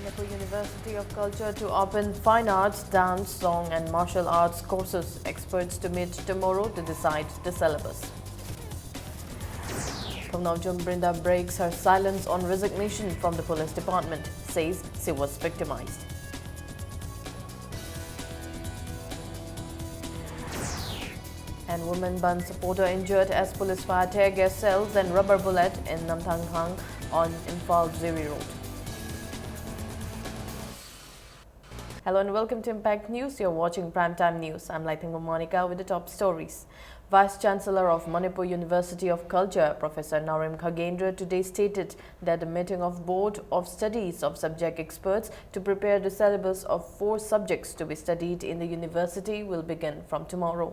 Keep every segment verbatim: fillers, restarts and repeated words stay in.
Manipur University of Culture to open fine arts, dance, song and martial arts courses. Experts to meet tomorrow to decide the syllabus. Thongnaojam Brinda breaks her silence on resignation from the police department, says she was victimized. And woman Bandh supporter injured as police fire tear gas shells and rubber bullet in Namthangkhang on Imphal Ziri Road. Hello and welcome to Impact News. You're watching Primetime News. I'm Laithingo Monica with the top stories. Vice Chancellor of Manipur University of Culture, Professor Naorem Khagendra, today stated that the meeting of Board of Studies of subject experts to prepare the syllabus of four subjects to be studied in the university will begin from tomorrow.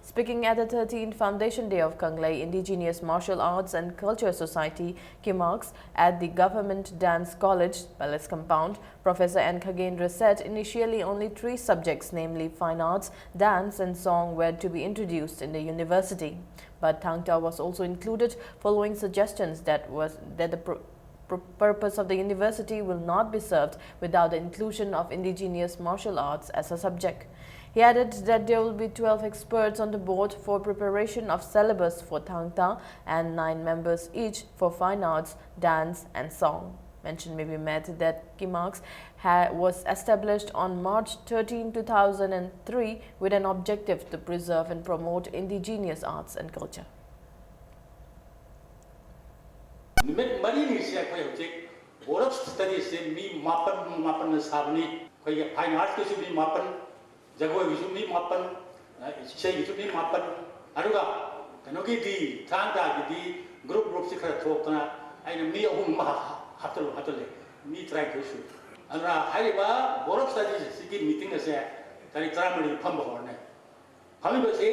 Speaking at the thirteenth Foundation Day of Kanglei Indigenous Martial Arts and Culture Society, KIMARCS, at the Government Dance College Palace compound, Professor N Khagendra said initially only three subjects, namely fine arts, dance and song, were to be introduced in the university. But Thangta was also included following suggestions that was that the pr- pr- purpose of the university will not be served without the inclusion of indigenous martial arts as a subject. He added that there will be twelve experts on the board for preparation of syllabus for Thangta and nine members each for fine arts, dance and song. Mention may be made that KIMARCS ha- was established on March thirteenth, two thousand three, with an objective to preserve and promote indigenous arts and culture. ꯅꯨꯃꯤꯠ ꯃꯔꯤꯅꯤꯁꯦ ꯑꯩꯈꯣꯏ ꯍꯧꯖꯤꯛ Board of Studies ꯁꯦ ꯃꯤ ꯃꯥꯄꯟ ꯃꯥꯄꯟꯅ ꯁꯥꯕꯅꯤ꯫ ꯑꯩꯈꯣꯏꯒꯤ fine arts ꯀꯤꯁꯨ ꯃꯤ ꯃꯥꯄꯟ, ꯖꯒꯣꯏꯒꯤꯁꯨ ꯃꯤ ꯃꯥꯄꯟ, ꯏꯁꯩꯒꯤꯁꯨ ꯃꯤ ꯃꯥꯄꯟ, ꯑꯗꯨꯒ ꯀꯩꯅꯣꯒꯤꯗꯤ ꯊꯥꯡ ꯇꯥꯒꯤꯗꯤ group group ꯁꯤ ꯈꯔ ꯊꯣꯛꯇꯅ ꯑꯩꯅ ꯃꯤ ꯑꯍꯨꯝ ꯑꯃ ꯍꯥꯞꯆꯜꯂꯨ ꯍꯥꯞꯆꯜꯂꯦ꯫ ꯃꯤ ꯇꯔꯥꯅꯤꯊꯣꯏ ꯁꯨꯏ꯫ ꯑꯗꯨꯅ ꯍꯥꯏꯔꯤꯕ Board of Studies ꯁꯤꯒꯤ meeting ꯑꯁꯦ ꯇꯥꯔꯤꯛ ꯇꯔꯥꯃꯔꯤ ꯐꯝꯕ ꯍꯧꯔꯅꯤ꯫ ꯐꯝꯃꯤꯕꯁꯤ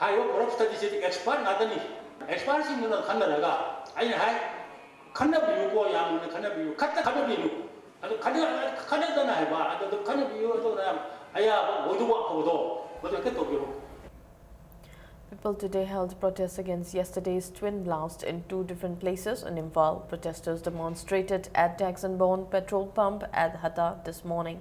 ꯍꯥꯏꯔꯤꯕ Board of Studies CD expert ꯉꯥꯛꯇꯅꯤ꯫ Expert ꯁꯤꯡꯗꯨꯅ ꯈꯟꯅꯔꯒ ꯑꯩꯅ ꯍꯥꯏ, ꯈꯟꯅꯕꯤꯌꯨꯀꯣ, ꯌꯥꯝꯅ ꯈꯟꯅꯕꯤꯌꯨ, ꯈꯠꯇ ꯈꯟꯅꯕꯤꯌꯨ꯫ ꯑꯗꯨ ꯈꯟꯅ- ꯈꯟꯅꯗꯅ ꯍꯥꯏꯕ, ꯑꯗꯨ ꯑꯗꯨꯝ ꯈꯟꯅꯕꯤꯌꯨ, ꯑꯗꯨꯅ ꯌꯥꯝ ꯑꯌꯥꯕ ꯑꯣꯏꯗꯧꯕ ꯑꯐꯕꯗꯣ ꯃꯗꯨ ꯍꯦꯛꯇ ꯇꯧꯕꯤꯔꯣ꯫ People today held protests against yesterday's twin blast in two different places in Imphal. Protesters demonstrated at Tax and Bond petrol pump at Hatta this morning.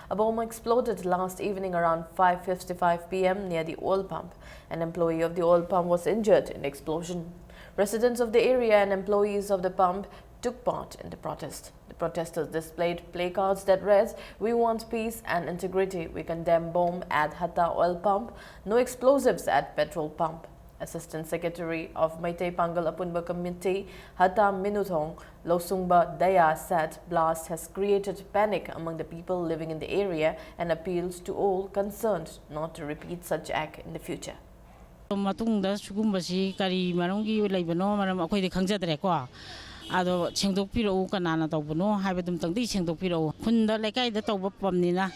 A bomb exploded last evening around five fifty-five p m near the oil pump. An employee of the oil pump was injured in the explosion. Residents of the area and employees of the pump took part in the protest. The protesters displayed placards that read, "We want peace and integrity. We condemn bomb at Hatta oil pump. No explosives at petrol pump." Assistant Secretary of Meitei Pangal Apunba Committee, Hatta Minuthong Losungba Daya, said blast has created panic among the people living in the area and appeals to all concerned not to repeat such act in the future. ꯃꯇꯨꯡꯗ ꯁꯤꯒꯨꯝꯕꯁꯤ ꯀꯔꯤ ꯃꯔꯝꯒꯤ ꯂꯩꯕꯅꯣ, ꯃꯔꯝ ꯑꯩꯈꯣꯏꯗꯤ ꯈꯪꯖꯗ꯭ꯔꯦꯀꯣ꯫ ꯑꯗꯣ ꯁꯦꯡꯗꯣꯛꯄꯤꯔꯛꯎ, ꯀꯅꯥꯅ ꯇꯧꯕꯅꯣ ꯍꯥꯏꯕꯗꯨꯝꯇꯪꯗꯤ ꯁꯦꯡꯗꯣꯛꯄꯤꯔꯛꯎ꯫ ꯈꯨꯟꯗ ꯂꯩꯀꯥꯏꯗ ꯇꯧꯕ ꯄꯝꯅꯤꯅ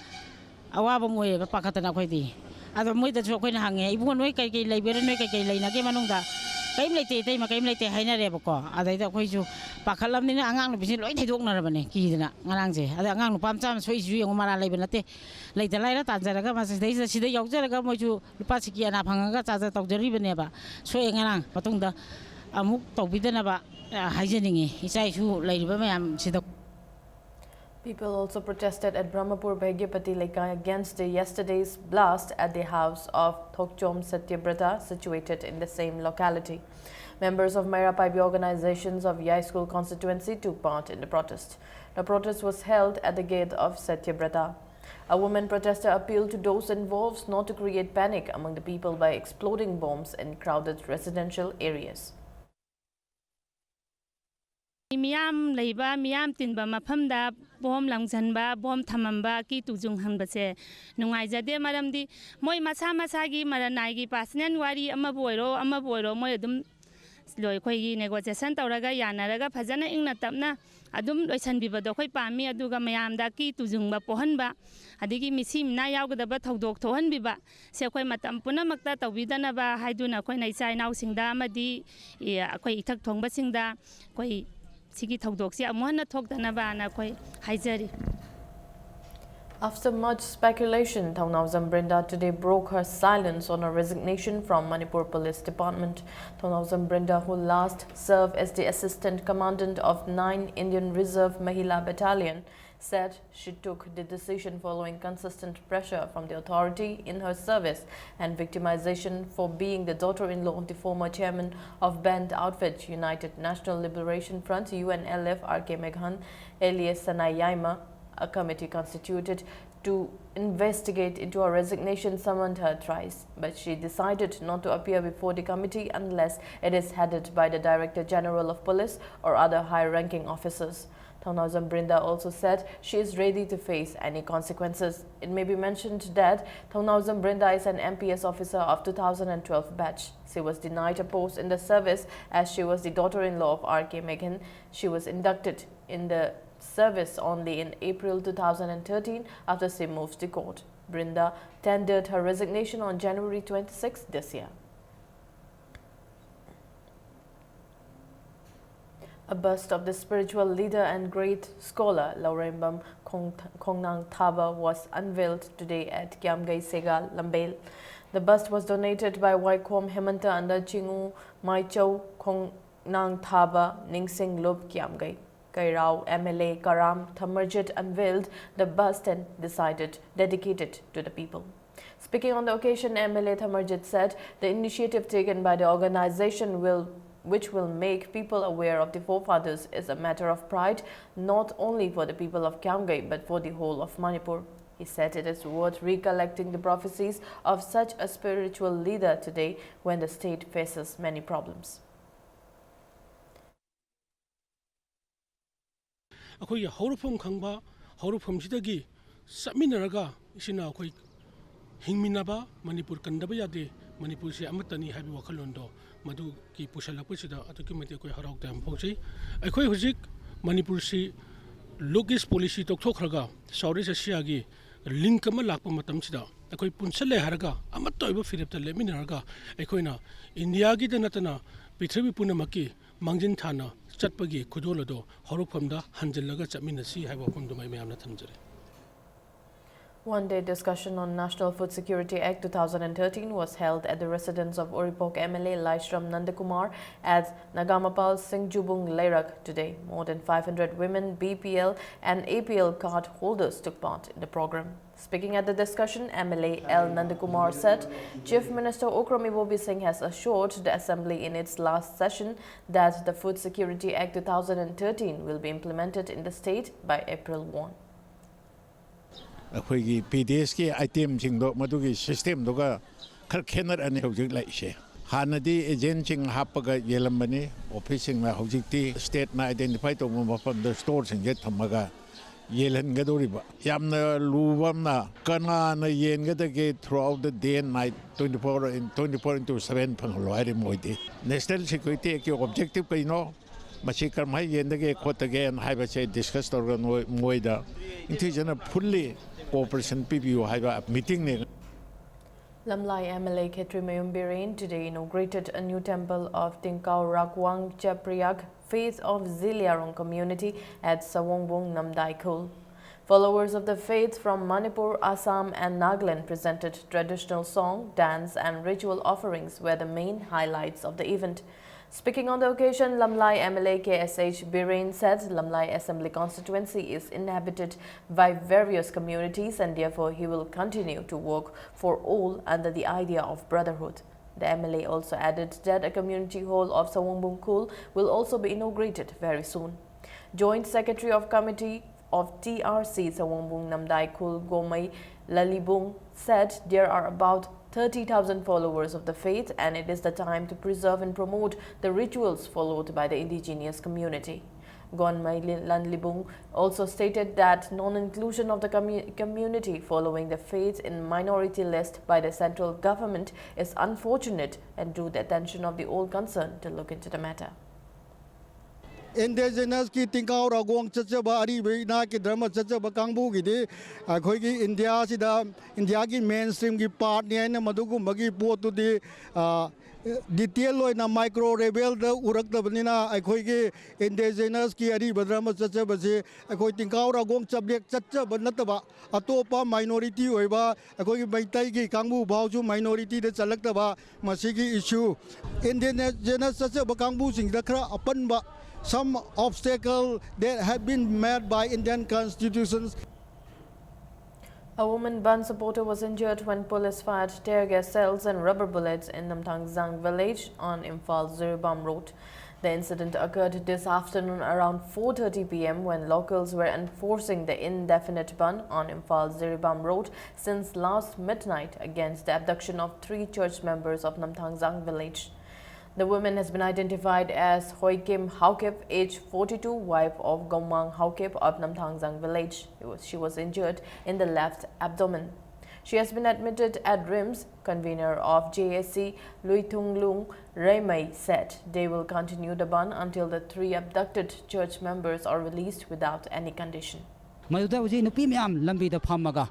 ꯑꯋꯥꯕ ꯑꯃ ꯑꯣꯏꯌꯦꯕ, ꯄꯥꯈꯠꯇꯅ ꯑꯩꯈꯣꯏꯗꯤ꯫ ꯑꯗꯣ ꯃꯣꯏꯗꯁꯨ ꯑꯩꯈꯣꯏꯅ ꯍꯪꯉꯦ, "ꯏꯕꯨꯡꯉꯣ, ꯅꯣꯏ ꯀꯩ ꯀꯩ ꯂꯩꯕ꯭ꯔꯥ, ꯅꯣꯏ ꯀꯩ ꯀꯩ ꯂꯩꯅꯒꯦ ꯃꯅꯨꯡꯗ?" "ꯀꯔꯤꯝ ꯂꯩꯇꯦ ꯏꯇꯩꯃ, ꯀꯔꯤꯝ ꯂꯩꯇꯦ" ꯍꯥꯏꯅꯔꯦꯕꯀꯣ꯫ ꯑꯗꯩꯗ ꯑꯩꯈꯣꯏꯁꯨ ꯄꯥꯈꯠꯂꯕꯅꯤꯅ ꯑꯉꯥꯡ ꯅꯨꯄꯤꯁꯦ ꯂꯣꯏ ꯊꯩꯗꯣꯛꯅꯔꯕꯅꯦ ꯀꯤꯗꯅ ꯉꯔꯥꯡꯁꯦ꯫ ꯑꯗ ꯑꯉꯥꯡ ꯅꯨꯄꯥ ꯃꯆꯥ ꯑꯃ ꯁꯣꯛꯏꯁꯤꯁꯨ ꯌꯦꯡꯉꯨ, ꯃꯔꯥꯜ ꯂꯩꯕ ꯅꯠꯇꯦ꯫ ꯂꯩꯇ ꯂꯥꯏꯔ ꯇꯥꯟꯖꯔꯒ ꯃꯁꯤꯗꯩꯁꯤꯗ ꯁꯤꯗ ꯌꯥꯎꯖꯔꯒ ꯃꯣꯏꯁꯨ ꯂꯨꯄꯥ ꯁꯤꯀꯤ ꯑꯅꯥ ꯐꯪꯉꯒ ꯆꯥꯖ ꯇꯧꯖꯔꯤꯕꯅꯦꯕ꯫ ꯁꯣꯛꯑꯦ ꯉꯔꯥꯡ꯫ ꯃꯇꯨꯡꯗ ꯑꯃꯨꯛ ꯇꯧꯕꯤꯗꯅꯕ, ꯑ, ꯍꯥꯏꯖꯅꯤꯡꯉꯤ ꯏꯆꯥ ꯏꯁꯨ ꯂꯩꯔꯤꯕ ꯃꯌꯥꯝꯁꯤꯗ꯫ People also protested at Brahmapur Bhagyapati Leikai against the yesterday's blast at the house of Thokchom Satyabrata, situated in the same locality. Members of Meira Paibi organizations of Yaskul constituency took part in the protest. The protest was held at the gate of Satyabrata. A woman protester appealed to those involved not to create panic among the people by exploding bombs in crowded residential areas. ꯃꯤꯌꯥꯝ ꯂꯩꯕ, ꯃꯤꯌꯥꯝ ꯇꯤꯟꯕ ꯃꯐꯝꯗ bomb ꯂꯪꯁꯟꯕ, bomb ꯊꯝꯃꯝꯕ, ꯀꯤ ꯇꯨꯖꯨꯡꯍꯟꯕꯁꯦ ꯅꯨꯡꯉꯥꯏꯖꯗꯦ꯫ ꯃꯔꯝꯗꯤ ꯃꯣꯏ ꯃꯁꯥ ꯃꯁꯥꯒꯤ ꯃꯔꯅꯥꯏꯒꯤ personal ꯋꯥꯔꯤ ꯑꯃꯕꯨ ꯑꯣꯏꯔꯣ, ꯑꯃꯕꯨ ꯑꯣꯏꯔꯣ, ꯃꯣꯏ ꯑꯗꯨꯝ ꯂꯣꯏ-, ꯑꯩꯈꯣꯏꯒꯤ negotiation ꯇꯧꯔꯒ, ꯌꯥꯅꯔꯒ, ꯐꯖꯅ ꯏꯪꯅ ꯇꯞꯅ ꯑꯗꯨꯝ ꯂꯣꯏꯁꯟꯕꯤꯕꯗꯣ ꯑꯩꯈꯣꯏ ꯄꯥꯝꯃꯤ꯫ ꯑꯗꯨꯒ ꯃꯌꯥꯝꯗ ꯀꯤ ꯇꯨꯖꯨꯡꯕ ꯄꯣꯛꯍꯟꯕ, ꯑꯗꯒꯤ ꯃꯤꯁꯤ ꯃꯤꯅꯥ ꯌꯥꯎꯒꯗꯕ ꯊꯧꯗꯣꯛ ꯊꯣꯛꯍꯟꯕꯤꯕ, ꯁꯦ ꯑꯩꯈꯣꯏ ꯃꯇꯝ ꯄꯨꯝꯅꯃꯛꯇ ꯇꯧꯕꯤꯗꯅꯕ ꯍꯥꯏꯗꯨꯅ ꯑꯩꯈꯣꯏꯅ ꯏꯆꯥ ꯏꯅꯥꯎꯁꯤꯡꯗ ꯑꯃꯗꯤ, ꯏ, ꯑꯩꯈꯣꯏ ꯏꯊꯛ ꯊꯣꯡꯕꯁꯤꯡꯗ ꯑꯩꯈꯣꯏ ꯁꯤꯒꯤ ꯊꯧꯗꯣꯛꯁꯤ ꯑꯃꯨꯛ ꯍꯟꯅ ꯊꯣꯛꯇꯅꯕꯅ ꯑꯩꯈꯣꯏ ꯍꯥꯏꯖꯔꯤ꯫ After much speculation, Thongnaojam Brinda today broke her silence on her resignation from Manipur Police Department. Thongnaojam Brinda, who last served as the Assistant Commandant of nine Indian Reserve Mahila Battalion, said she took the decision following consistent pressure from the authority in her service and victimization for being the daughter-in-law of the former chairman of banned outfit United National Liberation Front, U N L F, R K Meghan, alias Sanai Yaima. A committee constituted to investigate into her resignation summoned her thrice, but she decided not to appear before the committee unless it is headed by the Director General of Police or other high-ranking officers. Thongnaojam Brinda also said she is ready to face any consequences. It may be mentioned that Thongnaojam Brinda is an M P S officer of two thousand and twelve batch. She was denied a post in the service as she was the daughter-in-law of R K Meghan. She was inducted in the service only in April two thousand and thirteen after she moved to court. Brinda tendered her resignation on January twenty-sixth this year. A bust of the spiritual leader and great scholar Laurembam Khong-, Khongnang Thaba was unveiled today at Kiamgei Sega, Lambail. The bust was donated by Waikhom Hemanta under Chingu Maichau Khongnang Thaba Ningsing Lup Kiamgei. Kairao M L A Karam Thamarjit unveiled the bust and decided dedicated to the people. Speaking on the occasion, M L A Thamarjit said the initiative taken by the organization will, which will make people aware of the forefathers, is a matter of pride, not only for the people of Kiamgei, but for the whole of Manipur. He said it is worth recollecting the prophecies of such a spiritual leader today when the state faces many problems. ꯑꯩꯈꯣꯏꯒꯤ ꯍꯧꯔꯛꯐꯝ ꯈꯪꯕ, ꯍꯧꯔꯛꯐꯝꯁꯤꯗꯒꯤ ꯆꯠꯃꯤꯟꯅꯔꯒ ꯏꯆꯤꯟ ꯏꯅꯥꯎ ꯑꯩꯈꯣꯏ ꯍꯤꯡꯃꯤꯟꯅꯕ, ꯃꯅꯤꯄꯨꯔ ꯀꯟꯗꯕ ꯌꯥꯗꯦ, ꯃꯅꯤꯄꯨꯔꯁꯦ ꯑꯃꯠꯇꯅꯤ ꯍꯥꯏꯕ ꯋꯥꯈꯜꯂꯣꯟꯗꯣ ꯃꯗꯨꯒꯤ ꯄꯨꯁꯜꯂꯛꯄꯁꯤꯗ ꯑꯗꯨꯛꯀꯤ ꯃꯇꯤꯛ ꯑꯩꯈꯣꯏ ꯍꯔꯥꯎ ꯇꯌꯥꯝꯕ ꯐꯣꯡꯖꯩ꯫ ꯑꯩꯈꯣꯏ ꯍꯧꯖꯤꯛ ꯃꯅꯤꯄꯨꯔꯁꯤ Look East Policy ꯇꯣꯛꯊꯣꯛꯈ꯭ꯔꯒ South East Asiaꯒꯤ link ꯑꯃ ꯂꯥꯛꯄ ꯃꯇꯝꯁꯤꯗ ꯑꯩꯈꯣꯏ ꯄꯨꯟꯁꯜꯂꯦ ꯍꯥꯏꯔꯒ ꯑꯃꯠꯇ ꯑꯣꯏꯕ ꯐꯤꯔꯦꯞꯇ ꯂꯦꯞꯃꯤꯟꯅꯔꯒ ꯑꯩꯈꯣꯏꯅ ꯏꯟꯗꯤꯌꯥꯒꯤꯗ ꯅꯠꯇꯅ ꯄ꯭ꯔꯤꯊꯤꯕꯤ ꯄꯨꯝꯅꯃꯛꯀꯤ ꯃꯥꯡꯖꯤꯟ ꯊꯥꯅ ꯆꯠꯄꯒꯤ ꯈꯨꯗꯣꯜ ꯑꯗꯣ ꯍꯧꯔꯛꯐꯝꯗ ꯍꯟꯖꯤꯜꯂꯒ ꯆꯠꯃꯤꯟꯅꯁꯤ ꯍꯥꯏꯕ ꯋꯥꯐꯝꯗꯨꯃ ꯑꯩ ꯃꯌꯥꯝꯅ ꯊꯝꯖꯔꯤ꯫ One-day discussion on National Food Security Act two thousand and thirteen was held at the residence of Uripok M L A Laishram Nandakumar at Nagamapal Singjubung Leirak today. More than five hundred women, B P L and A P L card holders took part in the program. Speaking at the discussion, M L A L Nandakumar said Chief Minister Okram Ibobi Singh has assured the assembly in its last session that the Food Security Act two thousand and thirteen will be implemented in the state by April one. ꯑꯩꯈꯣꯏꯒꯤ ꯄꯤ ꯗꯤ ꯑꯦꯁꯀꯤ ꯑꯥꯏꯇꯦꯝꯁꯤꯡꯗꯣ ꯃꯗꯨꯒꯤ ꯁꯤꯁꯇꯦꯝꯗꯨꯒ ꯈꯔ ꯈꯦꯠꯅꯔꯛꯑꯅꯤ ꯍꯧꯖꯤꯛ ꯂꯩꯁꯦ꯫ ꯍꯥꯟꯅꯗꯤ ꯑꯦꯖꯦꯟꯁꯤꯡ ꯍꯥꯞꯄꯒ ꯌꯦꯜꯂꯝꯕꯅꯤ ꯑꯣꯐꯤꯁꯁꯤꯡꯅ, ꯍꯧꯖꯤꯛꯇꯤ ꯁ꯭ꯇꯦꯠꯅ identify ꯇꯧꯕ ꯃꯐꯝꯗ ꯁ꯭ꯇꯣꯔꯁꯤꯡꯁꯦ ꯊꯝꯃꯒ ꯌꯦꯜꯍꯟꯒꯗꯧꯔꯤꯕ꯫ ꯌꯥꯝꯅ ꯂꯨꯕ ꯑꯃꯅ ꯀꯅꯥꯅ ꯌꯦꯟꯒꯗꯒꯦ throughout the day and night, twenty four in twenty four into seven ꯐꯪꯍꯜꯂꯣ ꯍꯥꯏꯔꯤ ꯃꯣꯏꯗꯤ꯫ ꯅꯦꯁꯅꯦꯜ ꯁꯦꯀ꯭ꯌꯨꯔꯤꯇꯤ ꯑꯦꯛꯀꯤ ꯑꯣꯕꯖꯦꯛꯇꯤꯚ ꯀꯩꯅꯣ, ꯃꯁꯤ ꯀꯔꯝꯍꯥꯏꯅ ꯌꯦꯟꯗꯒꯦ ꯈꯣꯠꯇꯒꯦꯅ ꯍꯥꯏꯕꯁꯦ ꯗꯤꯁꯀꯁ ꯇꯧꯔꯒ ꯅꯣꯏ ꯃꯣꯏꯗ ꯅꯤꯡꯊꯤꯖꯅ ꯐꯨꯜꯂꯤ ꯀꯣꯑꯣꯄꯔꯦꯁꯟ ꯄꯤꯕꯤꯌꯨ ꯍꯥꯏꯕ ꯃꯤꯇꯤꯡꯅꯤ꯫ Lamlai M L A Khetrimayum Biren today inaugurated a new temple of Tingkao Ragwang Chepriak, Faith of Zeliarong community at Sawongbung Namdai Khul. Followers of the faith from Manipur, Assam and Nagaland presented traditional song, dance and ritual offerings were the main highlights of the event. Speaking on the occasion, Lamlai M L A K S H Biren said Lamlai Assembly Constituency is inhabited by various communities and therefore he will continue to work for all under the idea of brotherhood. The M L A also added that a community hall of Sawongbung Khul will also be inaugurated very soon. Joint Secretary of Committee of T R C Sawongbung Namdai Khul Gomei Lalibung said there are about thirty thousand followers of the faith and it is the time to preserve and promote the rituals followed by the indigenous community. Gonmei Li- Lanlibung also stated that non-inclusion of the commu- community following the faith in minority list by the central government is unfortunate and drew the attention of the all concerned to look into the matter. ꯏꯟꯗꯤꯖꯤꯅꯁꯀꯤ ꯇꯤꯡꯀꯥꯎ ꯔꯥꯒꯣꯡ ꯆꯠꯆꯕ ꯑꯔꯤꯕ ꯏꯅꯥꯠꯀꯤ ꯙꯔꯃ ꯆꯠꯆꯕ ꯀꯥꯡꯕꯨꯒꯤꯗꯤ ꯑꯩꯈꯣꯏꯒꯤ ꯏꯟꯗꯤꯌꯥꯁꯤꯗ ꯏꯟꯗꯤꯌꯥꯒꯤ ꯃꯦꯟ ꯁ꯭ꯇ꯭ꯔꯤꯝꯒꯤ ꯄꯥꯔꯠꯅꯤ ꯍꯥꯏꯅ ꯃꯗꯨꯒꯨꯝꯕꯒꯤ ꯄꯣꯠꯇꯨꯗꯤ ꯑ, detail ꯑꯣꯏꯅ micro ꯂꯦꯚꯦꯜꯗ ꯎꯔꯛꯇꯕꯅꯤꯅ ꯑꯩꯈꯣꯏꯒꯤ ꯏꯟꯗꯤꯖꯤꯅꯁꯀꯤ ꯑꯔꯤꯕ ꯙꯔꯃ ꯆꯠꯆꯕꯁꯤ ꯑꯩꯈꯣꯏ ꯇꯤꯡꯀꯥꯎ ꯔꯥꯒꯣꯡ ꯆꯞꯂꯦꯛ ꯆꯠꯆꯕ ꯅꯠꯇꯕ ꯑꯇꯣꯞꯄ ꯃꯥꯏꯅꯣꯔꯤꯇꯤ ꯑꯣꯏꯕ ꯑꯩꯈꯣꯏꯒꯤ ꯃꯩꯇꯩꯒꯤ ꯀꯥꯡꯕꯨ ꯐꯥꯎꯁꯨ ꯃꯥꯏꯅꯣꯔꯤꯇꯤꯗ ꯆꯜꯂꯛꯇꯕ ꯃꯁꯤꯒꯤ ꯏꯁꯨ ꯏꯟꯗꯤꯖꯤꯅꯁ ꯆꯠꯆꯕ ꯀꯥꯡꯕꯨꯁꯤꯡꯗ ꯈꯔ ꯑꯄꯟꯕ some obstacle that have been made by Indian constitutions. A woman Bandh supporter was injured when police fired tear gas shells and rubber bullets in Namthangzang village on Imphal Jiribam Road. The incident occurred this afternoon around four thirty p m when locals were enforcing the indefinite bandh on Imphal Jiribam Road since last midnight against the abduction of three church members of Namthangzang village. The woman has been identified as Hoikim Haokip, age forty-two, wife of Gomang Haokip of Namthangzang village. It was- She was injured in the left abdomen. She has been admitted at RIMS. Convener of J A C, Luithunglung Reimei, said they will continue the bandh until the three abducted church members are released without any condition. ꯃꯗꯨꯗ ꯍꯧꯖꯤꯛ ꯅꯨꯄꯤ ꯃꯌꯥꯝ ꯂꯝꯕꯤꯗ ꯐꯝꯃꯒ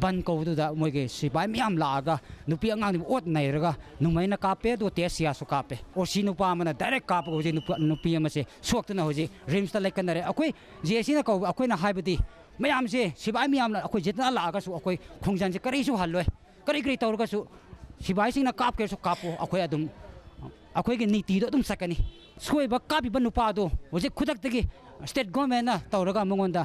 ꯕꯟ ꯀꯧꯕꯗꯨꯗ ꯃꯣꯏꯒꯤ ꯁꯤꯐꯥꯏ ꯃꯌꯥꯝ ꯂꯥꯛꯑꯒ ꯅꯨꯄꯤ ꯑꯉꯥꯡꯗꯨꯕꯨ ꯑꯣꯠ ꯅꯩꯔꯒ ꯅꯣꯡꯃꯩꯅ ꯀꯥꯞꯄꯦ, ꯑꯗꯨꯒ ꯇꯤꯌꯔ ꯒ꯭ꯌꯥꯁꯁꯨ ꯀꯥꯞꯄꯦ꯫ ꯑꯣ ꯁꯤ ꯅꯨꯄꯥ ꯑꯃꯅ ꯗꯥꯏꯔꯦꯛ ꯀꯥꯞꯄꯒ ꯍꯧꯖꯤꯛ ꯅꯨꯄꯥ- ꯅꯨꯄꯤ ꯑꯃꯁꯦ ꯁꯣꯛꯇꯅ ꯍꯧꯖꯤꯛ ꯔꯤꯝꯁꯇ ꯂꯩꯈꯠꯅꯔꯦ꯫ ꯑꯩꯈꯣꯏ ꯖꯦ ꯑꯦ ꯁꯤꯅ ꯀꯧꯕ ꯑꯩꯈꯣꯏꯅ ꯍꯥꯏꯕꯗꯤ ꯃꯌꯥꯝꯁꯦ ꯁꯤꯐꯥꯏ ꯃꯌꯥꯝꯅ ꯑꯩꯈꯣꯏ ꯖꯦꯠꯅ ꯂꯥꯛꯑꯒꯁꯨ ꯑꯩꯈꯣꯏ ꯈꯣꯡꯖꯟꯁꯦ ꯀꯔꯤꯁꯨ ꯍꯜꯂꯣꯏ꯫ ꯀꯔꯤ ꯀꯔꯤ ꯇꯧꯔꯒꯁꯨ ꯁꯤꯐꯥꯏꯁꯤꯡꯅ ꯀꯥꯞꯀꯦꯁꯨ ꯀꯥꯞꯄꯣ, ꯑꯩꯈꯣꯏ ꯑꯗꯨꯝ ꯑꯩꯈꯣꯏꯒꯤ ꯅꯤꯇꯤꯗꯣ ꯑꯗꯨꯝ ꯆꯠꯀꯅꯤ꯫ ꯁꯣꯏꯕ ꯀꯥꯞꯄꯤꯕ ꯅꯨꯄꯥꯗꯣ ꯍꯧꯖꯤꯛ ꯈꯨꯗꯛꯇꯒꯤ ꯁ꯭ꯇꯦꯠ ꯒꯣꯔꯃꯦꯟꯅ ꯇꯧꯔꯒ ꯃꯉꯣꯟꯗ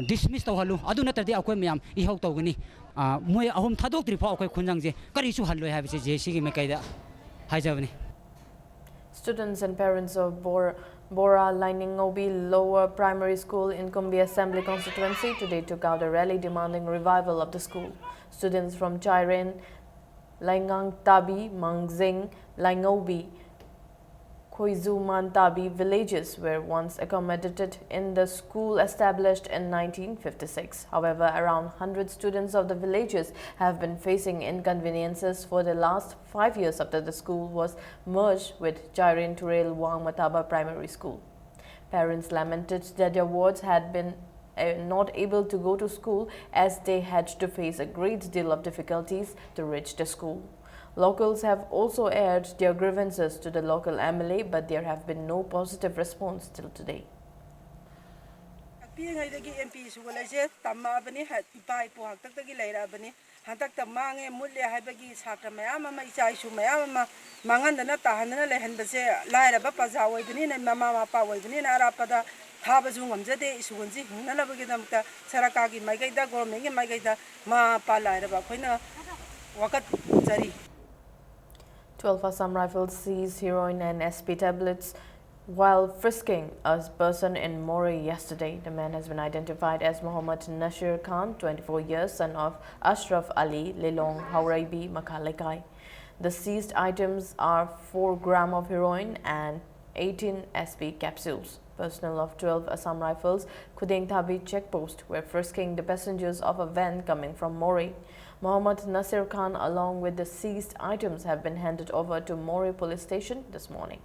ꯗꯤꯁꯃꯤꯁ ꯇꯧꯍꯜꯂꯨ, ꯑꯗꯨ ꯅꯠꯇ꯭ꯔꯗꯤ ꯑꯩꯈꯣꯏ ꯃꯌꯥꯝ ꯏꯍꯧ ꯇꯧꯒꯅꯤ꯫ ꯑ, ꯃꯣꯏ ꯑꯍꯨꯝ ꯊꯥꯗꯣꯛꯇ꯭ꯔꯤ ꯐꯥꯎ ꯑꯩꯈꯣꯏ ꯈꯣꯟꯖꯪꯁꯦ ꯀꯔꯤꯁꯨ ꯍꯜꯂꯣꯏ ꯍꯥꯏꯕꯁꯦ ꯖꯦ ꯑꯦ ꯁꯤꯒꯤ ꯃꯥꯏꯀꯩꯗ ꯍꯥꯏꯖꯕꯅꯤ꯫ Students and parents of Bor- Bora Lainingoubi Lower Primary School in Kumbi Assembly Constituency today took out a rally demanding revival of the school. Students from Chairen, Laingang Tabi, Mangzing, Laingoubi, Khoizuman Tabi villages were once accommodated in the school established in nineteen fifty-six. However, around hundred students of the villages have been facing inconveniences for the last five years after the school was merged with Jairin Turel Wang Mataba Primary School. Parents lamented that their wards had been uh, not able to go to school as they had to face a great deal of difficulties to reach the school. Locals have also aired their grievances to the local M L A, but there have been no positive response till today. ꯄꯤꯛꯏꯉꯩꯗꯒꯤ M P school ꯑꯩꯁꯦ ꯇꯝꯃꯛꯑꯕꯅꯤ, ꯏꯄꯥ ꯏꯄꯨ ꯍꯥꯛꯇꯛꯇꯒꯤ ꯂꯩꯔꯛꯑꯕꯅꯤ꯫ ꯍꯟꯗꯛꯇ ꯃꯥꯡꯉꯦ ꯃꯨꯠꯂꯦ ꯍꯥꯏꯕꯒꯤ ꯁꯥꯇ꯭ꯔ ꯃꯌꯥꯝ ꯑꯃ, ꯏꯆꯥ ꯏꯁꯨ ꯃꯌꯥꯝ ꯑꯃ ꯃꯥꯡꯍꯟꯗꯅ ꯇꯥꯍꯟꯗꯅ ꯂꯩꯍꯟꯕꯁꯦ ꯂꯥꯏꯔꯕ ꯄ꯭ꯔꯖꯥ ꯑꯣꯏꯕꯅꯤꯅ, ꯃꯃꯥ ꯃꯄꯥ ꯑꯣꯏꯕꯅꯤꯅ ꯑꯔꯥꯞꯄꯗ ꯊꯥꯕꯁꯨ ꯉꯝꯖꯗꯦ꯫ ꯁ꯭ꯀꯨꯜꯁꯤ ꯍꯤꯡꯅꯅꯕꯒꯤꯗꯃꯛꯇ ꯁꯔꯀꯥꯔꯒꯤ ꯃꯥꯏꯀꯩꯗ, ꯒꯣꯔꯃꯦꯟꯒꯤ ꯃꯥꯏꯀꯩꯗ ꯃꯃꯥ ꯃꯄꯥ ꯂꯥꯏꯔꯕ ꯑꯩꯈꯣꯏꯅ ꯋꯥꯀꯠꯆꯔꯤ꯫ Twelve Assam Rifles seized heroin and S P tablets while frisking a person in Moreh yesterday. The man has been identified as Mohammad Nasir Khan, twenty-four years, son of Ashraf Ali, Lilong Hauraibi, Makha Lekai. The seized items are four gram of heroin and eighteen S P capsules. Personnel of twelve Assam Rifles Khudengthabi checkpost were frisking the passengers of a van coming from Moreh. Mohammad Nasir Khan, along with the seized items, have been handed over to Moreh Police Station this morning.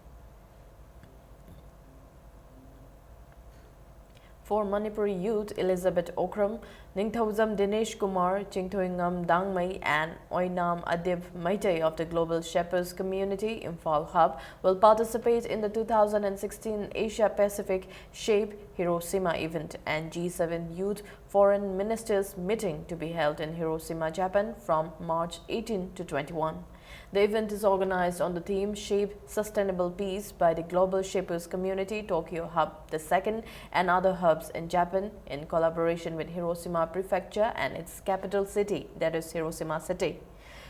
For Manipuri youth Elizabeth Okram, Ningthoujam Dinesh Kumar, Chingthoingam Dangmei, and Oinam Adib Meitei of the Global Shapers Community, Imphal Hub, will participate in the two thousand sixteen Asia Pacific Shape Hiroshima event and G seven Youth Foreign Ministers meeting to be held in Hiroshima, Japan from March eighteen to twenty-one. The event is organized on the theme Shape Sustainable Peace by the Global Shapers Community, Tokyo Hub the second, and other hubs in Japan in collaboration with Hiroshima Prefecture and its capital city, that is Hiroshima City.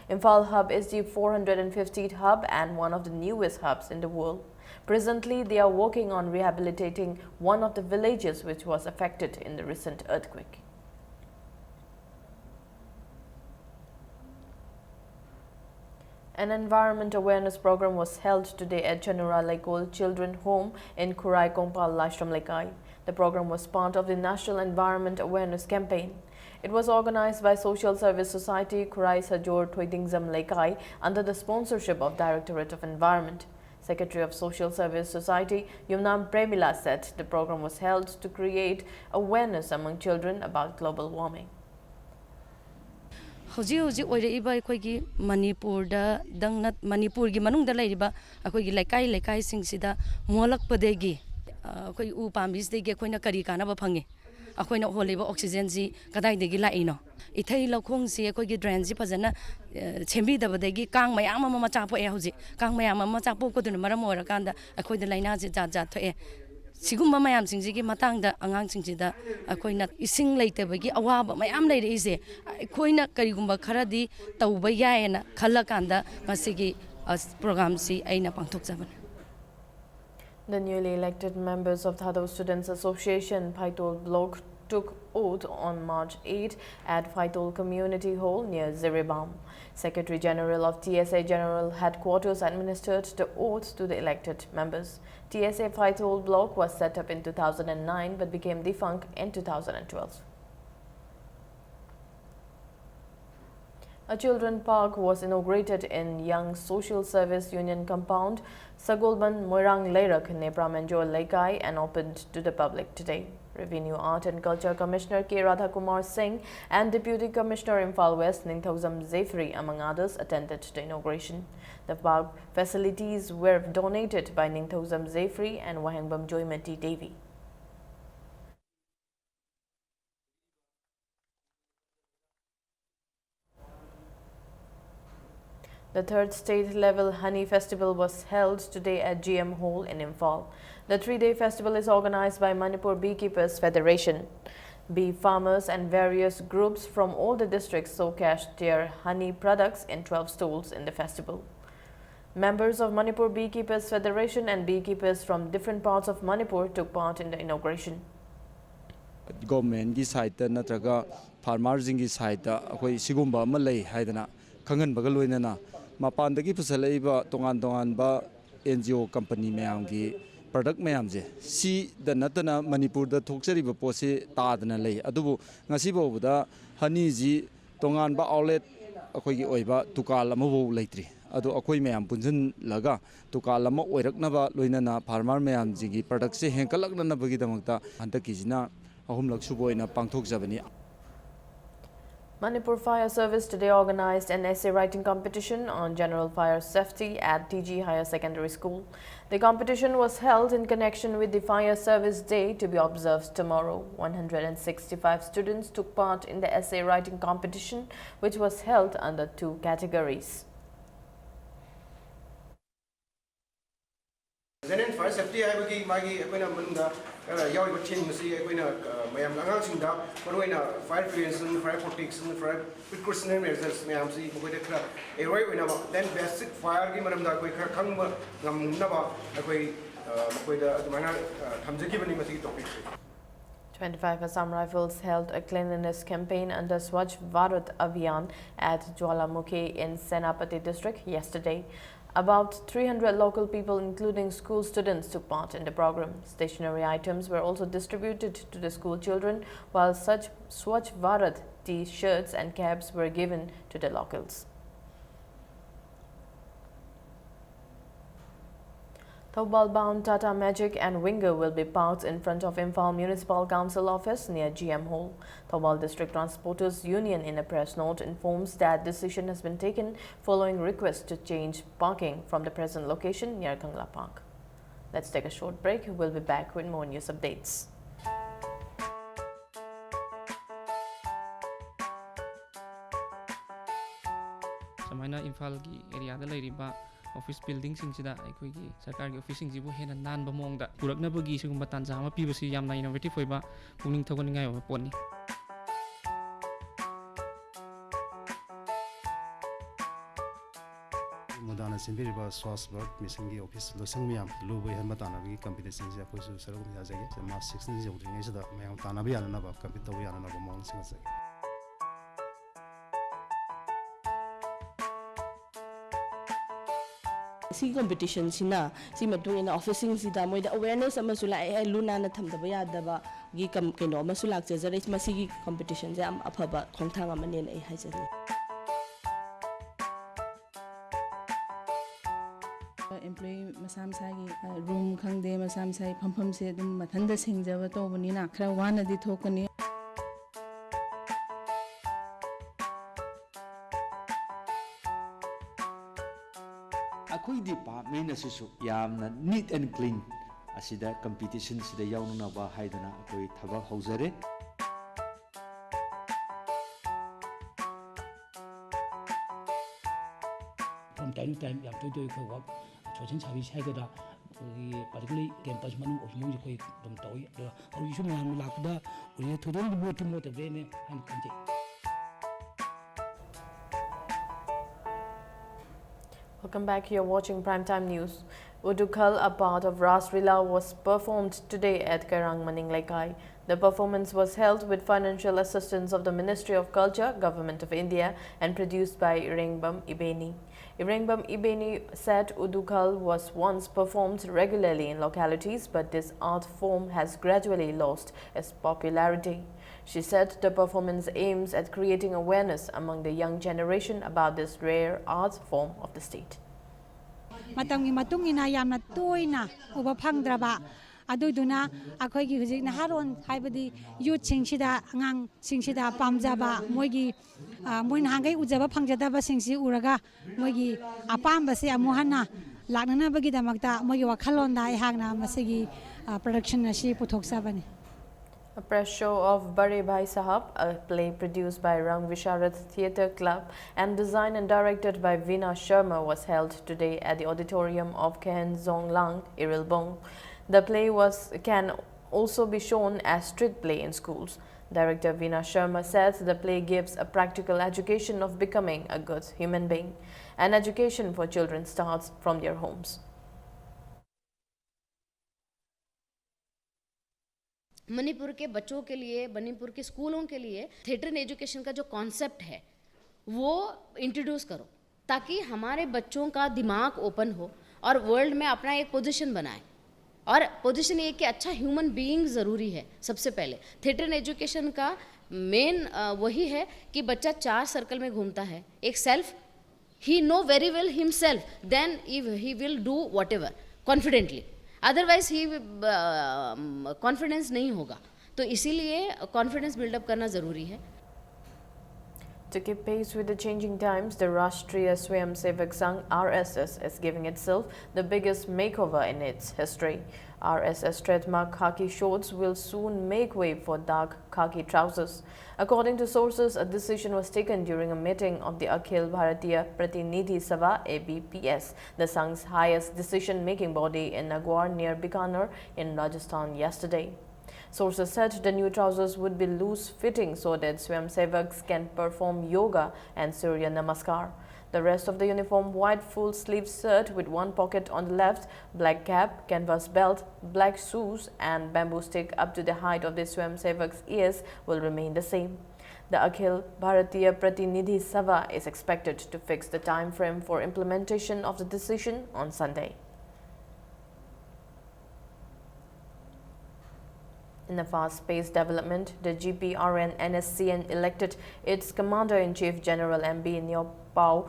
Imphal Hub is the four hundred fiftieth hub and one of the newest hubs in the world. Presently, they are working on rehabilitating one of the villages which was affected in the recent earthquake. An environment awareness program was held today at Chanura Leikol Children Home in Khurai Kongpal Laishram Lekai. The program was part of the National Environment Awareness Campaign. It was organized by Social Service Society Khurai Sajor Thoidingzam Lekai under the sponsorship of Directorate of Environment. Secretary of Social Service Society Yumnam Premila said the program was held to create awareness among children about global warming. ꯍꯧꯖꯤꯛ ꯍꯧꯖꯤꯛ ꯑꯣꯏꯔꯛꯏꯕ ꯑꯩꯈꯣꯏꯒꯤ ꯃꯅꯤꯄꯨꯔꯗ ꯗꯪ ꯅꯠ-, ꯃꯅꯤꯄꯨꯔꯒꯤ ꯃꯅꯨꯡꯗ ꯂꯩꯔꯤꯕ ꯑꯩꯈꯣꯏꯒꯤ ꯂꯩꯀꯥꯏ ꯂꯩꯀꯥꯏꯁꯤꯡꯁꯤꯗ ꯃꯣꯜꯂꯛꯄꯗꯒꯤ, ꯑ, ꯑꯩꯈꯣꯏ ꯎ ꯄꯥꯝꯕꯤꯁꯤꯗꯒꯤ ꯑꯩꯈꯣꯏꯅ ꯀꯔꯤ ꯀꯥꯟꯅꯕ ꯐꯪꯉꯤ? ꯑꯩꯈꯣꯏꯅ ꯍꯣꯜꯂꯤꯕ oxygenꯁꯤ ꯀꯗꯥꯏꯗꯒꯤ ꯂꯥꯛꯏꯅꯣ? ꯏꯊꯩ ꯂꯧꯈꯣꯡꯁꯤ ꯑꯩꯈꯣꯏꯒꯤ drainꯁꯤ ꯐꯖꯅ, ꯑ, ꯁꯦꯝꯕꯤꯗꯕꯗꯒꯤ ꯀꯥꯡ ꯃꯌꯥꯝ ꯑꯃ ꯃꯆꯥ ꯄꯣꯛꯑꯦ꯫ ꯍꯧꯖꯤꯛ ꯀꯥꯡ ꯃꯌꯥꯝ ꯑꯃ ꯃꯆꯥ ꯄꯣꯛꯄꯗꯨꯅ ꯃꯔꯝ ꯑꯣꯏꯔꯀꯥꯟꯗ ꯑꯩꯈꯣꯏꯗ ꯂꯥꯏꯅꯥꯁꯦ ꯖꯥꯠ ꯖꯥꯠ ꯊꯣꯛꯑꯦ꯫ ꯁꯤꯒꯨꯝꯕ ꯃꯌꯥꯝꯁꯤꯡꯁꯤꯒꯤ ꯃꯇꯥꯡꯗ ꯑꯉꯥꯡꯁꯤꯡꯁꯤꯗ ꯑꯩꯈꯣꯏꯅ ꯏꯁꯤꯡ ꯂꯩꯇꯕꯒꯤ ꯑꯋꯥꯕ ꯃꯌꯥꯝ ꯂꯩꯔꯛꯏꯁꯦ, ꯑꯩꯈꯣꯏꯅ ꯀꯔꯤꯒꯨꯝꯕ ꯈꯔꯗꯤ ꯇꯧꯕ ꯌꯥꯏꯌꯦꯅ ꯈꯜꯂꯀꯥꯟꯗ ꯉꯁꯤꯒꯤ, ꯑ, programꯁꯤ ꯑꯩꯅ ꯄꯥꯡꯊꯣꯛꯆꯕꯅꯤ꯫ The newly elected members of Thadou Students Association Phaitol Block took oath on March eighth at Phaitol Community Hall near Jiribam. Secretary General of T S A General Headquarters administered the oath to the elected members. T S A Phaitol Block was set up in two thousand nine but became defunct in two thousand twelve. A children park was inaugurated in Young Social Service Union compound, Sagolban, Moirang Leirak, Nepra Menjor Leikai, and opened to the public today. Revenue, Art and Culture Commissioner K Radhakumar Singh and Deputy Commissioner Imphal West Ningthoujam Zefri, among others, attended the inauguration. The park facilities were donated by Ningthoujam Zefri and Wahengbam Joymati Devi. The third state-level Honey Festival was held today at G M Hall in Imphal. The three-day festival is organized by Manipur Beekeepers Federation. Bee farmers and various groups from all the districts showcased their honey products in twelve stalls in the festival. Members of Manipur Beekeepers Federation and beekeepers from different parts of Manipur took part in the inauguration. Governmentꯀꯤ sideꯇ ꯅꯠꯇ꯭ꯔꯒ farmerꯁꯤꯡꯒꯤ sideꯇ ꯑꯩꯈꯣꯏ ꯁꯤꯒꯨꯝꯕ ꯑꯃ ꯂꯩ ꯍꯥꯏꯗꯅ ꯈꯪꯍꯟꯕꯒ ꯂꯣꯏꯅꯅ ꯃꯄꯥꯟꯗꯒꯤ ꯄꯨꯁꯜꯂꯛꯏꯕ ꯇꯣꯉꯥꯟ ꯇꯣꯉꯥꯟꯕ N G O company ꯃꯌꯥꯝꯒꯤ product ꯃꯌꯥꯝꯁꯦ ꯁꯤꯗ ꯅꯠꯇꯅ ꯃꯅꯤꯄꯨꯔꯗ ꯊꯣꯛꯆꯔꯤꯕ ꯄꯣꯠꯁꯤ ꯇꯥꯗꯅ ꯂꯩ꯫ ꯑꯗꯨꯕꯨ ꯉꯁꯤ ꯐꯥꯎꯕꯗ honeyꯁꯤ ꯇꯣꯉꯥꯟꯕ outlet ꯑꯩꯈꯣꯏꯒꯤ ꯑꯣꯏꯕ ꯗꯨꯀꯥꯟ ꯑꯃꯐꯥꯎ ꯂꯩꯇ꯭ꯔꯤ꯫ ꯑꯗꯣ ꯑꯩꯈꯣꯏ ꯃꯌꯥꯝ ꯄꯨꯟꯁꯤꯜꯂꯒ ꯗꯨꯀꯥꯟ ꯑꯃ ꯑꯣꯏꯔꯛꯅꯕ ꯂꯣꯏꯅꯅ farmer ꯃꯌꯥꯝꯁꯤꯡꯒꯤ productꯁꯦ ꯍꯦꯟꯒꯠꯂꯛꯅꯅꯕꯒꯤꯗꯃꯛꯇ ꯍꯟꯗꯛꯀꯤꯁꯤꯅ ꯑꯍꯨꯝꯂꯛ ꯁꯨꯕ ꯑꯣꯏꯅ ꯄꯥꯡꯊꯣꯛꯆꯕꯅꯤ꯫ Manipur Fire Service today organized an essay writing competition on general fire safety at T G Higher Secondary School. The competition was held in connection with the Fire Service Day to be observed tomorrow. One hundred sixty-five students took part in the essay writing competition, which was held under two categories. General fire safety ꯍꯥꯏꯕꯒꯤ ꯃꯥꯒꯤ ꯑꯩꯈꯣꯏꯅ ꯃꯅꯨꯡꯗ ꯌꯥꯎꯔꯤꯕ theme ꯑꯁꯤ ꯑꯩꯈꯣꯏꯅ ꯃꯌꯥꯝ ꯑꯉꯥꯡꯁꯤꯡꯗ ꯃꯔꯨꯑꯣꯏꯅ fire prevention, fire protection, fire precautionary measures ꯃꯌꯥꯝꯁꯤ ꯃꯈꯣꯏꯗ ꯈꯔ aware ꯑꯣꯏꯅꯕ, then basic fireꯒꯤ ꯃꯔꯝꯗ ꯑꯩꯈꯣꯏ ꯈꯔ ꯈꯪꯕ ꯉꯝꯅꯕ ꯑꯩꯈꯣꯏ ꯃꯈꯣꯏꯗ ꯑꯗꯨꯃꯥꯏꯅ ꯊꯝꯖꯈꯤꯕꯅꯤ ꯃꯁꯤꯒꯤ topicꯁꯦ꯫ Twenty-five Assam Rifles held a cleanliness campaign under Swachh Bharat Abhiyan at Jwalamukhi in Senapati district yesterday. About three hundred local people, including school students, took part in the program. Stationery items were also distributed to the school children, while such Swachh Bharat T-shirts and caps were given to the locals. Thoubal-bound Tata Magic and Winger will be parked in front of Imphal Municipal Council office near G M Hall. Thoubal District Transporters Union, in a press note, informs that decision has been taken following request to change parking from the present location near Kangla Park. Let's take a short break. We'll be back with more news updates. ꯁꯨꯃꯥꯏꯅ ꯏꯝꯐꯥꯜꯒꯤ ꯑꯦꯔꯤꯌꯥꯗ ꯂꯩꯔꯤꯕ office buildingꯁꯤꯡꯁꯤꯗ ꯑꯩꯈꯣꯏꯒꯤ ꯁꯔꯀꯥꯔꯒꯤ officeꯁꯤꯡꯁꯤꯕꯨ ꯍꯦꯟꯅ ꯅꯥꯟꯕ ꯃꯑꯣꯡꯗ ꯄꯨꯔꯛꯅꯕꯒꯤ ꯁꯤꯒꯨꯝꯕ ꯇꯥꯟꯖꯥ ꯑꯃ ꯄꯤꯕꯁꯤ ꯌꯥꯝꯅ innovative ꯑꯣꯏꯕ, ꯄꯨꯛꯅꯤꯡ ꯊꯧꯒꯠꯅꯤꯡꯉꯥꯏ ꯑꯣꯏꯕ ꯄꯣꯠꯅꯤ꯫ ꯃꯨꯗꯥꯅ ꯁꯤꯟꯕꯤꯔꯤꯕ ꯁ꯭ꯋꯥꯁ ꯚꯥꯔꯠ ꯃꯤꯁꯟꯒꯤ ꯑꯣꯐꯤꯁ ꯂꯣꯏꯁꯪ ꯃꯌꯥꯝ ꯂꯨꯕ ꯍꯦꯟꯕ ꯇꯥꯟꯅꯕꯒꯤ ꯀꯝꯄꯤꯇꯤꯁꯟꯁꯦ ꯑꯩꯈꯣꯏꯁꯨ ꯁꯔꯨꯛ ꯑꯃ ꯌꯥꯖꯒꯦ꯫ ꯃꯥꯔꯆ ꯁꯤꯛꯁꯇꯤꯟ ꯌꯧꯗ꯭ꯔꯤꯉꯩꯁꯤꯗ ꯃꯌꯥꯝ ꯇꯥꯟꯅꯕ ꯌꯥꯅꯅꯕ, ꯀꯝꯄꯤꯠ ꯇꯧꯕ ꯌꯥꯅꯅꯕ ꯃꯑꯣꯡ ꯁꯤꯡꯅꯖꯒꯦ꯫ ꯁꯤꯒꯤ ꯀꯝꯄꯤꯇꯤꯁꯟꯁꯤꯅ ꯁꯤ ꯃꯇꯨꯡ ꯏꯟꯅ ꯑꯣꯐꯤꯁꯁꯤꯡꯁꯤꯗ ꯃꯣꯏꯗ ꯑꯦꯋꯦꯔꯅꯦꯁ ꯑꯃꯁꯨ ꯂꯥꯛꯑꯦ, ꯑꯦ, ꯂꯨ ꯅꯥꯟꯅ ꯊꯝꯗꯕ ꯌꯥꯗꯕꯒꯤ ꯀꯝ-, ꯀꯩꯅꯣ ꯑꯃꯁꯨ ꯂꯥꯛꯆꯖꯔꯦ꯫ ꯃꯁꯤꯒꯤ ꯀꯝꯄꯤꯇꯤꯁꯟꯁꯦ ꯌꯥꯝ ꯑꯐꯕ ꯈꯣꯡꯊꯥꯡ ꯑꯃꯅꯦꯅ ꯑꯩ ꯍꯥꯏꯖꯅꯤꯡꯉꯤ꯫ ꯑꯦꯝꯄ꯭ꯂꯣꯌꯤ ꯃꯁꯥ ꯃꯁꯥꯒꯤ, ꯑ, ꯔꯨꯝ ꯈꯪꯗꯦ, ꯃꯁꯥ ꯃꯁꯥꯒꯤ ꯐꯝꯐꯝꯁꯦ ꯑꯗꯨꯝ ꯃꯊꯟꯇ ꯁꯦꯡꯖꯕ ꯇꯧꯕꯅꯤꯅ ꯈꯔ ꯋꯥꯅꯗꯤ ꯊꯣꯛꯀꯅꯤ꯫ ꯃꯦꯟ ꯑꯁꯤꯁꯨ ꯌꯥꯝꯅ neat and clean ꯑꯁꯤꯗ competition ꯁꯤꯗ ꯌꯥꯎꯅꯅꯕ ꯍꯥꯏꯗꯅ ꯑꯩꯈꯣꯏ ꯊꯕꯛ ꯍꯧꯖꯔꯦ꯫ From time to time ꯌꯥꯝ ꯇꯣꯏ ꯇꯣꯏ ꯑꯩꯈꯣꯏ ꯋꯥꯛ ꯁꯣꯁꯦꯜ ꯁꯥꯔꯚꯤꯁ ꯍꯥꯏꯒꯗ꯭ꯔꯥ, ꯑꯩꯈꯣꯏꯒꯤ particularly campus ꯃꯅꯨꯡ ꯑꯣꯏꯕ ꯃꯑꯣꯡꯁꯦ ꯑꯩꯈꯣꯏ ꯑꯗꯨꯝ ꯇꯧꯏ꯫ ꯑꯗꯨꯒ ꯍꯧꯖꯤꯛꯁꯨ ꯃꯌꯥꯝꯅ ꯂꯥꯛꯄꯗ ꯎꯔꯤꯉꯩ ꯊꯣꯏꯗꯣꯛꯅ ꯃꯣꯠꯇꯤ ꯃꯣꯠꯇꯕ꯭ꯔꯦꯅ ꯍꯥꯏꯅ ꯈꯟꯖꯩ꯫ Welcome back. You're watching Primetime News. Udukhal, a part of Ras Lila, was performed today at Kairang Maning Leikai. The performance was held with financial assistance of the Ministry of Culture, Government of India, and produced by Irengbam Ibeni. Irengbam Ibeni said Udukhal was once performed regularly in localities, but this art form has gradually lost its popularity. She said the performance aims at creating awareness among the young generation about this rare art form of the state. ꯃꯇꯝꯒꯤ ꯃꯇꯨꯡ ꯏꯟꯅ ꯌꯥꯝꯅ ꯇꯣꯏꯅ ꯎꯕ ꯐꯪꯗ꯭ꯔꯕ, ꯑꯗꯨꯗꯨꯅ ꯑꯩꯈꯣꯏꯒꯤ ꯍꯧꯖꯤꯛ ꯅꯍꯥꯔꯣꯟ ꯍꯥꯏꯕꯗꯤ ꯌꯨꯠꯁꯤꯡꯁꯤꯗ, ꯑꯉꯥꯡꯁꯤꯡꯁꯤꯗ ꯄꯥꯝꯖꯕ, ꯃꯣꯏꯒꯤ ꯃꯣꯏ ꯅꯍꯥꯟꯈꯩ ꯎꯖꯕ ꯐꯪꯖꯗꯕꯁꯤꯡꯁꯤ ꯎꯔꯒ ꯃꯣꯏꯒꯤ ꯑꯄꯥꯝꯕꯁꯦ ꯑꯃꯨꯛ ꯍꯟꯅ ꯂꯥꯛꯅꯅꯕꯒꯤꯗꯃꯛꯇ ꯃꯣꯏꯒꯤ ꯋꯥꯈꯜꯂꯣꯟꯗ ꯑꯩꯍꯥꯛꯅ ꯃꯁꯤꯒꯤ production ꯑꯁꯤ ꯄꯨꯊꯣꯛꯆꯕꯅꯤ꯫ A press show of Bare Bhai Sahab, a play produced by Rang Visharad Theatre Club and designed and directed by Veena Sharma, was held today at the auditorium of Khen Zonglang, Irilbong. The play was can also be shown as street play in schools. Director Veena Sharma says the play gives a practical education of becoming a good human being. An education for children starts from their homes. Manipur के बच्चों के लिए, मणिपुर के स्कूलों के लिए theatre education का जो कॉन्सेप्ट है, वो इंट्रोड्यूस करो, ताकि हमारे बच्चों का दिमाग ओपन हो और वर्ल्ड में अपना एक पोजीशन बनाए। और पोजीशन ये कि अच्छा ह्यूमन बीइंग ज़रूरी है। सबसे पहले थिएटर एजुकेशन का मेन वही है कि बच्चा चार सर्कल में घूमता है, एक self, he know very well himself, then he will do whatever confidently, otherwise he confidence नहीं होगा। तो इसीलिए कॉन्फिडेंस बिल्डअप करना ज़रूरी है। To keep pace with the changing times, the Rashtriya Swayamsevak Sangh, R S S, is giving itself the biggest makeover in its history. R S S trademark khaki shorts will soon make way for dark khaki trousers. According to sources, a decision was taken during a meeting of the Akhil Bharatiya Pratinidhi Sabha, A B P S, the Sangh's highest decision-making body, in Nagaur near Bikaner in Rajasthan yesterday. Sources said the new trousers would be loose-fitting so that Swayamsevaks can perform yoga and Surya Namaskar. The rest of the uniform, white full-sleeve shirt with one pocket on the left, black cap, canvas belt, black shoes, and bamboo stick up to the height of the Swayamsevaks' ears, will remain the same. The Akhil Bharatiya Pratinidhi Sabha is expected to fix the time frame for implementation of the decision on Sunday. In a fast-paced development, the G P R N N S C N elected its commander-in-chief, General M B Nyawpaw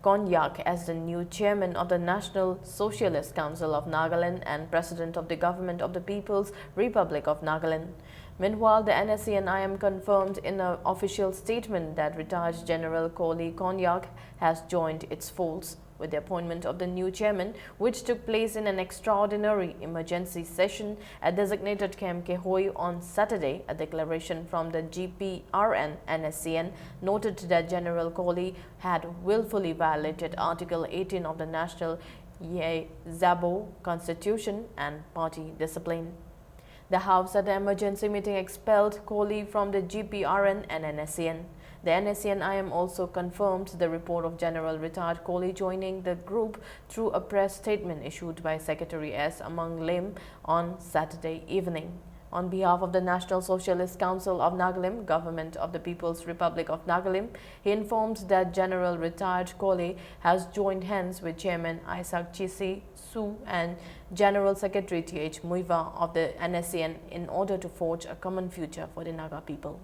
Konyak, as the new chairman of the National Socialist Council of Nagaland and president of the Government of the People's Republic of Nagaland. Meanwhile, the N S C N I M confirmed in an official statement that retired General Koli Konyak has joined its folds. With the appointment of the new chairman, which took place in an extraordinary emergency session at designated Camp Kehoi on Saturday, a declaration from the G P R N N S C N noted that General Koli had willfully violated Article eighteen of the National Ye Zabo Constitution and party discipline. The House at the emergency meeting expelled Koli from the G P R N and N S C N. The N S C N I M also confirmed the report of General Retired Koli joining the group through a press statement issued by Secretary S Amang Lim on Saturday evening. On behalf of the National Socialist Council of Nagalim, Government of the People's Republic of Nagalim, he informed that General Retired Koli has joined hands with Chairman Isaac Chisi Su and General Secretary T H Muivah of the N S C N in order to forge a common future for the Naga people.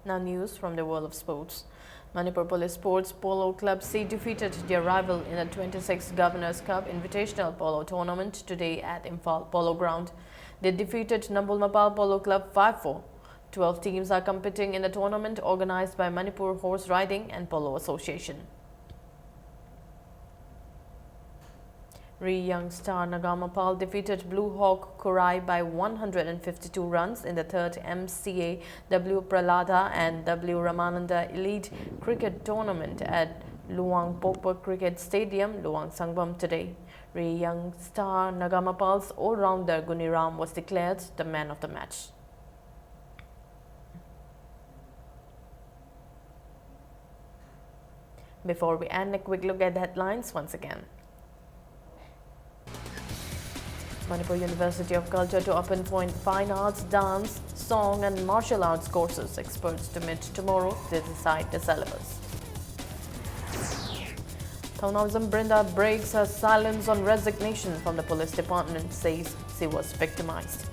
Now news from the world of sports. Manipur Police Sports Polo Club C defeated their rival in the twenty-sixth Governor's Cup Invitational Polo Tournament today at Imphal Polo Ground. They defeated Nambuilmapal Polo Club five four. Twelve teams are competing in the tournament organized by Manipur Horse Riding and Polo Association. Ri Young Star Nagamapal defeated Blue Hawk Khurai by one hundred fifty-two runs in the third M C A W Prahlada and W Ramananda Elite Cricket Tournament at Luang Pokpa Cricket Stadium, Luang Sangbam today. Ri Young Star Nagamapal's all-rounder Guniram was declared the man of the match. Before we end, a quick look at the headlines once again. Manipur University of Culture to open fine arts, dance, song and martial arts courses. Experts to meet tomorrow to decide the syllabus. Thounaojam Brinda breaks her silence on resignation from the police department, says she was victimized.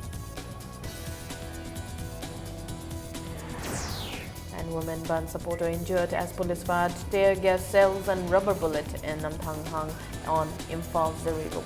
And woman Bandh supporter injured as police fired tear gas shells and rubber bullet in Namthanghang on Imphal Ziri Road.